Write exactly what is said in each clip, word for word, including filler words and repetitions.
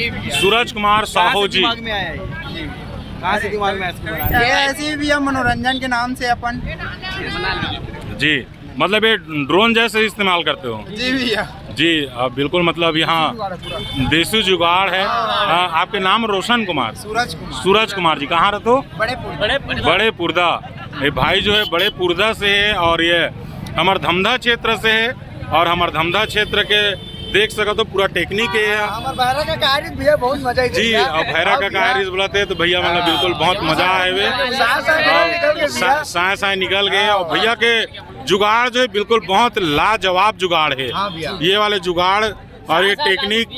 सूरज कुमार साहू जी। दिमाग में आया ये? जी भैया। कहाँ से दिमाग में आया इसके बारे में? ये ऐसे ही भैया, मनोरंजन के नाम से अपन। जी, मतलब ये ड्रोन जैसे इस्तेमाल करते हो? जी भैया। जी, अ, बिल्कुल, मतलब यहाँ जुगाड़ है पूरा। देसी जुगाड़ है। हाँ। अ, आपके नाम? रोशन कुमार। सूरज कुमार। सूरज कुमार जी, कहाँ रहते हो? बड़े पुरदा। बड़े पुरदा। ये भाई जो है बड़े पुरदा से है और ये हमर धमधा क्षेत्र से है और हमर धमधा क्षेत्र के देख सकत हो पूरा टेक्निक है। हमर भैरा काका आरिस भैया, बहुत मजा आई जी, भैया। और भैरा काका आरिस बोलत हे तो भैया मतलब बिल्कुल बहुत मजा आए हुए। साँय साँय निकल के भैया। साँय साँय निकल गए और भैया के जुगाड़ जो है बिल्कुल बहुत लाजवाब जुगाड़ है। हाँ भैया। ये वाले जुगाड़ और ये टेक्निक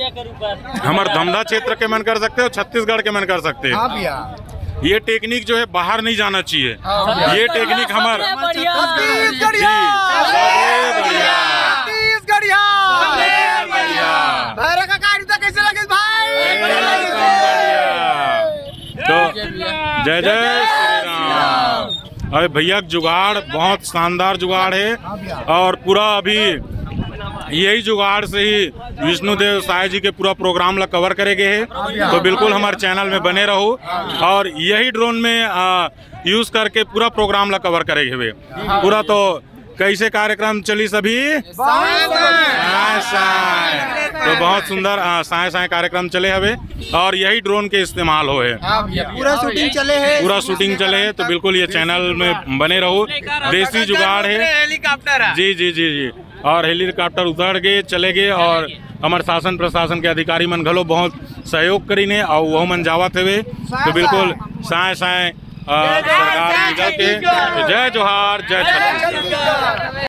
हमर धमधा क्षेत्र के मन कर सकते हो, छत्तीसगढ़ के मन कर सकते हैं। हाँ भैया। ये टेक्निक जो है बाहर नहीं जाना चाहिए। हाँ भैया। ये टेक्निक हमर सबसे बढ़िया। छत्तीसगढ़िया। जी, सबसे बढ़िया। छत्तीसगढ़िया। सबसे बढ़िया। भैरा काका आरिस तो कैसे लगे भाई? एकदम बढ़िया। तो जय जय श्री राम। अरे भैया, जुगाड़ बहुत शानदार जुगाड़ है और पूरा अभी यही जुगाड़ से ही विष्णुदेव साय जी के पूरा प्रोग्राम ला कवर करे गए है। तो बिल्कुल हमारे चैनल में बने रहो और यही ड्रोन में आ, यूज करके पूरा प्रोग्राम ला कवर करे हुए। पूरा तो कैसे कार्यक्रम चलिस अभी? साँय साँय। तो बहुत सुंदर आ, साँय साँय कार्यक्रम चले हवे और यही ड्रोन के इस्तेमाल होए। हाँ भैया, पूरा शूटिंग चले है। पूरा शूटिंग चले है, तो बिल्कुल ये चैनल में बने रहो। देसी जुगाड़ है। हेलीकॉप्टर है। जी जी जी जी। और हेलीकॉप्टर उतर गए, चले गए और हमर शासन प्रशासन के अधिकारी मन घलो बहुत सहयोग करीन हे और वो मन जावत हवे। तो बिल्कुल साँय साँय आ, सरकार निकल के जय जोहार, जय छत्तीसगढ़।